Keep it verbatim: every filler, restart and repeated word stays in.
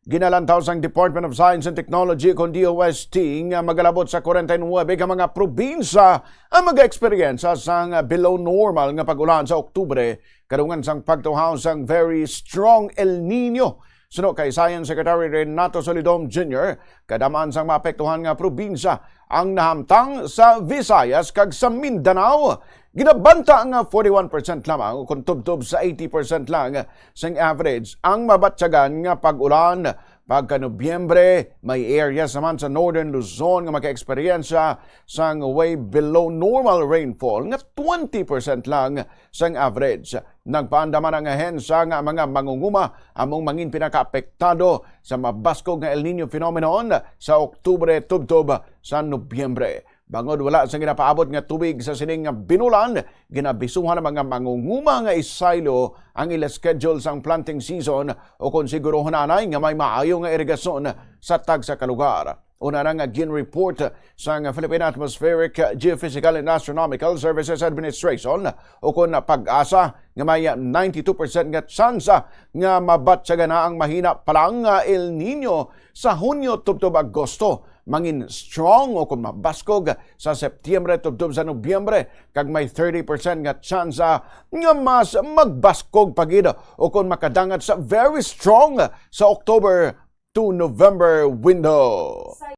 Ginalantaw sang Department of Science and Technology, kon D O S T, nga magalabot sa forty-nine ka mga probinsya ang mag-eksperyensya sang below normal nga pag-ulan sa Oktubre, kadungan sang pagtuhaw sang very strong El Nino. Suno kay Science Secretary Renato Solidom Junior, kadam-an sang maapektuhan nga probinsya ang nahamtang sa Visayas kag sa Mindanao. Ginabanta nga forty-one percent lamang, kon tubtob sa eighty percent lang sing average, ang mabatyagan nga pag-ulan. Pagka Nobyembre, may areas naman sa Northern Luzon nga makaeksperyensya sang way below normal rainfall nga twenty percent lang sang average. Nagpaandam man ang ahensya nga ang mga mangunguma among mangin pinakaapektado sa mabaskog nga El Nino phenomenon sa Oktubre tubtob sa Nobyembre. Bangod wala sang ginapaabot nga tubig sa sining nga binulan, ginabisuhan ang mga mangunguma nga isaylo ang ila schedule sang planting season, o kon siguruhon anay nga may maayo nga irigasyon sa tagsa ka lugar. Una na nga gin-report sang Philippine Atmospheric, Geophysical and Astronomical Services Administration, o kon PAGASA, nga may ninety-two percent nga tsansa nga mabatyagan na ang mahina pa lang nga El Nino sa Hunyo tubtob Agosto. Mangin strong o kon mabaskog sa Septyembre tubtob sa Nobyembre, kag may thirty percent nga tsansa nga mas magbaskog pa gid o kon makadangat sa very strong sa October to November window.